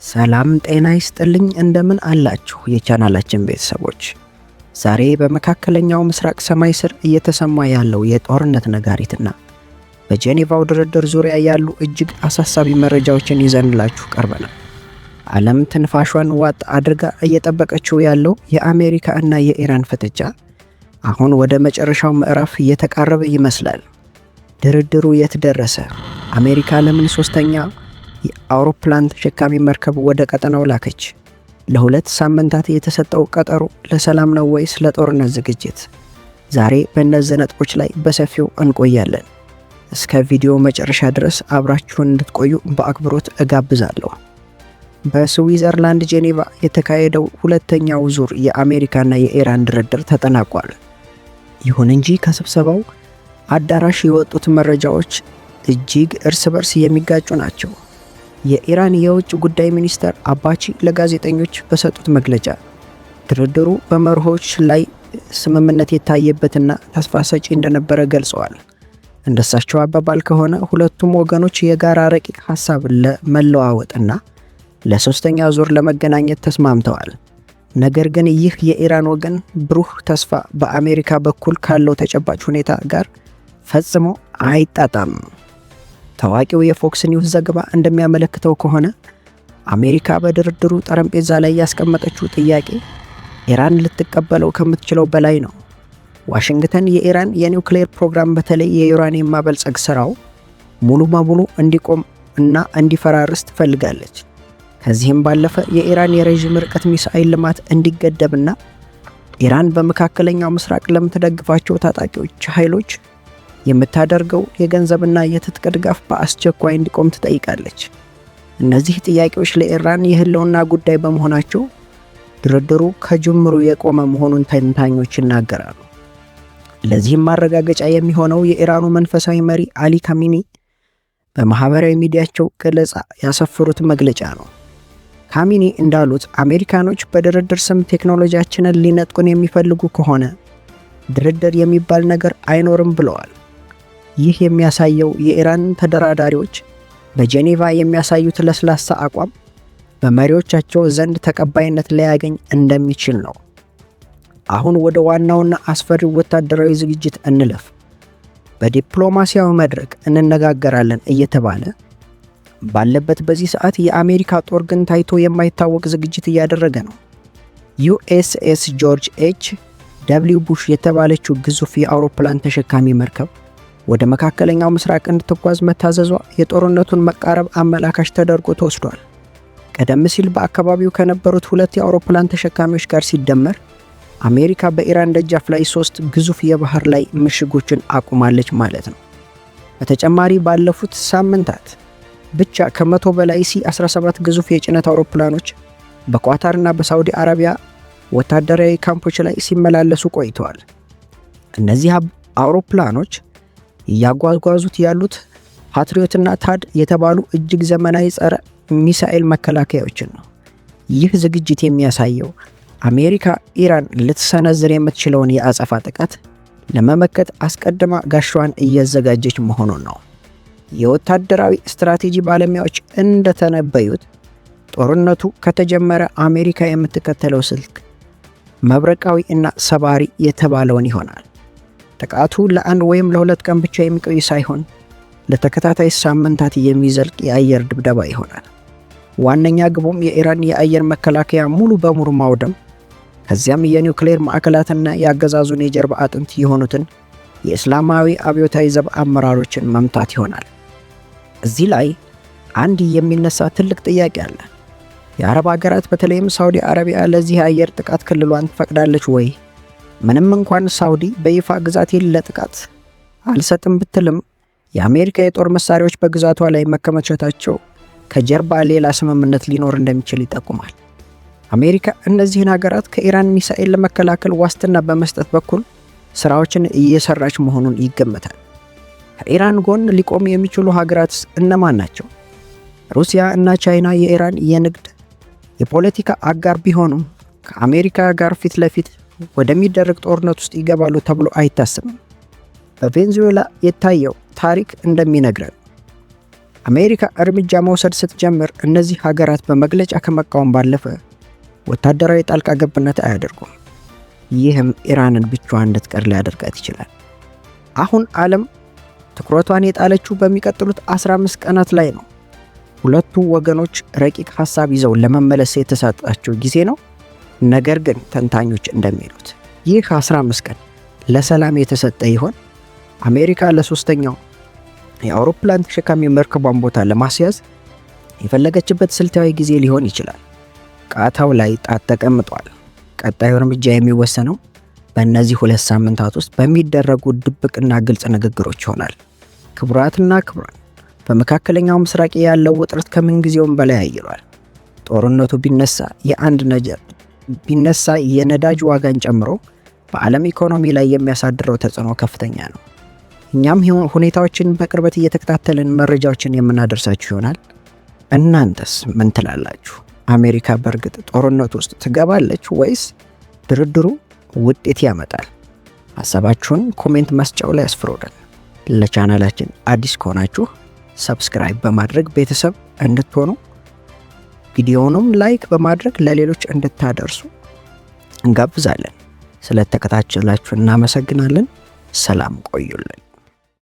ሰላም ጤና ይስጥልኝ፣ እንደምን አላችሁ የቻናላችን ቤተሰቦች? ዛሬ በመካከለኛው ምስራቅ ሰማይ ስር እየተሰማ ያለው የጦርነት ነጋሪትና በጄኔቫው ድርድር ዙሪያ ያሉ እጅግ አሳሳቢ መረጃዎችን ይዘንላችሁ ቀርበናል። ዓለም ትንፋሿን ዋጥ አድርጋ እየጠበቀችው ያለው የአሜሪካ እና የኢራን ፍጥጫ አሁን ወደ መጨረሻው ምዕራፍ እየተቃረበ ይመስላል። ድርድሩ የት ደረሰ? አሜሪካ ለምን ሶስተኛ የአውሮፕላን ተሸካሚ መርከብ ወደ ቀጠናው ላከች? ለ2 ሳምንታት የተሰጠው ቀጠሮ ለሰላም ነው ወይስ ለጦርነት ዝግጅት? ዛሬ በእነዚህ ነጥቦች ላይ በሰፊው እንቆያለን። እስከ ቪዲዮ መጨረሻ ድረስ አብራችሁን እንድትቆዩ በአክብሮት እጋብዛለሁ። በስዊዘርላንድ ጄኔቫ የተካሄደው ሁለተኛው ዙር የአሜሪካና የኢራን ድርድር ተጠናቋል። ይሁን እንጂ ከስብሰባው አዳራሽ የወጡት መረጃዎች እጅግ እርስ በርስ የሚጋጩ ናቸው። የኢራን የውጭ ጉዳይ ሚኒስተር አራግቺ ለጋዜጠኞች በሰጡት መግለጫ ድርድሩ በመርሆች ላይ ስምምነት የታየበትና ተስፋ ሰጪ እንደነበረ ገልጸዋል። እንደሳቸው አባባል ከሆነ ሁለቱም ወገኖች የጋራ ረቂቅ ሀሳብ ለመለዋወጥና ለሶስተኛ ዙር ለመገናኘት ተስማምተዋል። ነገር ግን ይህ የኢራን ወገን ብሩህ ተስፋ በአሜሪካ በኩል ካለው ተጨባጭ ሁኔታ ጋር ፈጽሞ አይጣጣምም። ታዋቂው የፎክስ ኒውስ ዘገባ እንደሚያመለክተው ከሆነ አሜሪካ በድርድሩ ጠረጴዛ ላይ ያስቀመጠችው ጥያቄ ኢራን ልትቀበለው ከምትችለው በላይ ነው። ዋሽንግተን የኢራን የኒውክሌር ፕሮግራም፣ በተለይ የዩራኒየም ማበልጸግ ስራው ሙሉ በሙሉ እንዲቆም እና እንዲፈራርስ ትፈልጋለች። ከዚህም ባለፈ የኢራን የረዥም ርቀት ሚሳኤል ልማት እንዲገደብና ኢራን በመካከለኛው ምስራቅ ለምትደግፋቸው ታጣቂዎች ኃይሎች የምታደርገው የገንዘብና የትጥቅ ድጋፍ በአስቸኳይ እንዲቆም ትጠይቃለች። እነዚህ ጥያቄዎች ለኢራን የህልውና ጉዳይ በመሆናቸው ድርድሩ ከጅምሩ የቆመ መሆኑን ተንታኞች ይናገራሉ። ለዚህም ማረጋገጫ የሚሆነው የኢራኑ መንፈሳዊ መሪ አሊ ካሚኒ በማህበራዊ ሚዲያቸው ገለጻ ያሰፈሩት መግለጫ ነው። ካሚኒ እንዳሉት አሜሪካኖች በድርድር ስም ቴክኖሎጂያችንን ሊነጥቁን የሚፈልጉ ከሆነ ድርድር የሚባል ነገር አይኖርም ብለዋል። ይህ የሚያሳየው የኢራን ተደራዳሪዎች በጄኔቫ የሚያሳዩት ለስላሳ አቋም በመሪዎቻቸው ዘንድ ተቀባይነት ላያገኝ እንደሚችል ነው። አሁን ወደ ዋናውና አስፈሪው ወታደራዊ ዝግጅት እንለፍ። በዲፕሎማሲያዊ መድረክ እንነጋገራለን እየተባለ ባለበት በዚህ ሰዓት የአሜሪካ ጦር ግን ታይቶ የማይታወቅ ዝግጅት እያደረገ ነው። ዩኤስኤስ ጆርጅ ኤች ደብሊው ቡሽ የተባለችው ግዙፍ የአውሮፕላን ተሸካሚ መርከብ ወደ መካከለኛው ምስራቅ እንድትጓዝ መታዘዟ የጦርነቱን መቃረብ አመላካች ተደርጎ ተወስዷል። ቀደም ሲል በአካባቢው ከነበሩት ሁለት የአውሮፕላን ተሸካሚዎች ጋር ሲደመር አሜሪካ በኢራን ደጃፍ ላይ ሶስት ግዙፍ የባህር ላይ ምሽጎችን አቁማለች ማለት ነው። በተጨማሪ ባለፉት ሳምንታት ብቻ ከ100 በላይ ሲ17 ግዙፍ የጭነት አውሮፕላኖች በኳታርና በሳውዲ አረቢያ ወታደራዊ ካምፖች ላይ ሲመላለሱ ቆይተዋል። እነዚህ አውሮፕላኖች እያጓጓዙት ያሉት ፓትሪዮትና ታድ የተባሉ እጅግ ዘመናዊ ጸረ ሚሳኤል መከላከያዎችን ነው። ይህ ዝግጅት የሚያሳየው አሜሪካ ኢራን ልትሰነዝር የምትችለውን የአጸፋ ጥቃት ለመመከት አስቀድማ ጋሻዋን እያዘጋጀች መሆኑን ነው። የወታደራዊ ስትራቴጂ ባለሙያዎች እንደተነበዩት ጦርነቱ ከተጀመረ አሜሪካ የምትከተለው ስልት መብረቃዊ እና ሰባሪ የተባለውን ይሆናል። ጥቃቱ ለአንድ ወይም ለ2 ቀን ብቻ የሚቆይ ሳይሆን ለተከታታይ ሳምንታት የሚዘልቅ የአየር ድብደባ ይሆናል። ዋነኛ ግቡም የኢራን የአየር መከላከያ ሙሉ በሙሉ ማውደም፣ ከዚያም የኒውክሌር ማዕከላትና የአገዛዙን የጀርባ አጥንት የሆኑትን የእስላማዊ አብዮታዊ ዘብ አመራሮችን መምታት ይሆናል። እዚህ ላይ አንድ የሚነሳ ትልቅ ጥያቄ አለ። የአረብ ሀገራት በተለይም ሳውዲ አረቢያ ለዚህ የአየር ጥቃት ክልሏን ትፈቅዳለች ወይ? ምንም እንኳን ሳውዲ በይፋ ግዛቴን ለጥቃት አልሰጥም ብትልም የአሜሪካ የጦር መሳሪያዎች በግዛቷ ላይ መከማቸታቸው ከጀርባ ሌላ ስምምነት ሊኖር እንደሚችል ይጠቁማል። አሜሪካ እነዚህን ሀገራት ከኢራን ሚሳኤል ለመከላከል ዋስትና በመስጠት በኩል ስራዎችን እየሰራች መሆኑን ይገመታል። ከኢራን ጎን ሊቆሙ የሚችሉ ሀገራት እነማን ናቸው? ሩሲያ እና ቻይና የኢራን የንግድ የፖለቲካ አጋር ቢሆኑም ከአሜሪካ ጋር ፊት ለፊት ወደሚደረግ ጦርነት ውስጥ ይገባሉ ተብሎ አይታሰብም። በቬንዙዌላ የታየው ታሪክ እንደሚነግረን አሜሪካ እርምጃ መውሰድ ስትጀምር እነዚህ ሀገራት በመግለጫ ከመቃወም ባለፈ ወታደራዊ ጣልቃ ገብነት አያደርጉም። ይህም ኢራንን ብቻዋን እንድትቀር ሊያደርጋት ይችላል። አሁን ዓለም ትኩረቷን የጣለችው በሚቀጥሉት 15 ቀናት ላይ ነው። ሁለቱ ወገኖች ረቂቅ ሐሳብ ይዘው ለመመለስ የተሰጣቸው ጊዜ ነው። ነገር ግን ተንታኞች እንደሚሉት ይህ 15 ቀን ለሰላም የተሰጠ ይሆን? አሜሪካ ለሶስተኛው የአውሮፕላን ተሸካሚ መርከቧን ቦታ ለማስያዝ የፈለገችበት ስልታዊ ጊዜ ሊሆን ይችላል። ቃታው ላይ ጣት ተቀምጧል። ቀጣዩ እርምጃ የሚወሰነው በእነዚህ 2 ሳምንታት ውስጥ በሚደረጉ ድብቅና ግልጽ ንግግሮች ይሆናል። ክቡራትና ክቡራን፣ በመካከለኛው ምስራቅ ያለው ውጥረት ከምንጊዜውም በላይ አይሏል። ጦርነቱ ቢነሳ የአንድ ነገር ቢነሳ የነዳጅ ዋጋን ጨምሮ በዓለም ኢኮኖሚ ላይ የሚያሳድረው ተጽዕኖ ከፍተኛ ነው። እኛም ሁኔታዎችን በቅርበት እየተከታተልን መረጃዎችን የምናደርሳችሁ ይሆናል። እናንተስ ምን ትላላችሁ? አሜሪካ በእርግጥ ጦርነቱ ውስጥ ትገባለች ወይስ ድርድሩ ውጤት ያመጣል? ሀሳባችሁን comment መስጫው ላይ አስፍሩልን። ለቻናላችን አዲስ ከሆናችሁ subscribe በማድረግ ቤተሰብ እንድትሆኑ፣ ቪዲዮውንም like በማድረግ ለሌሎች እንድታደርሱ እንጋብዛለን። ስለተከታተላችሁ እናመሰግናለን። ሰላም ቆዩልን።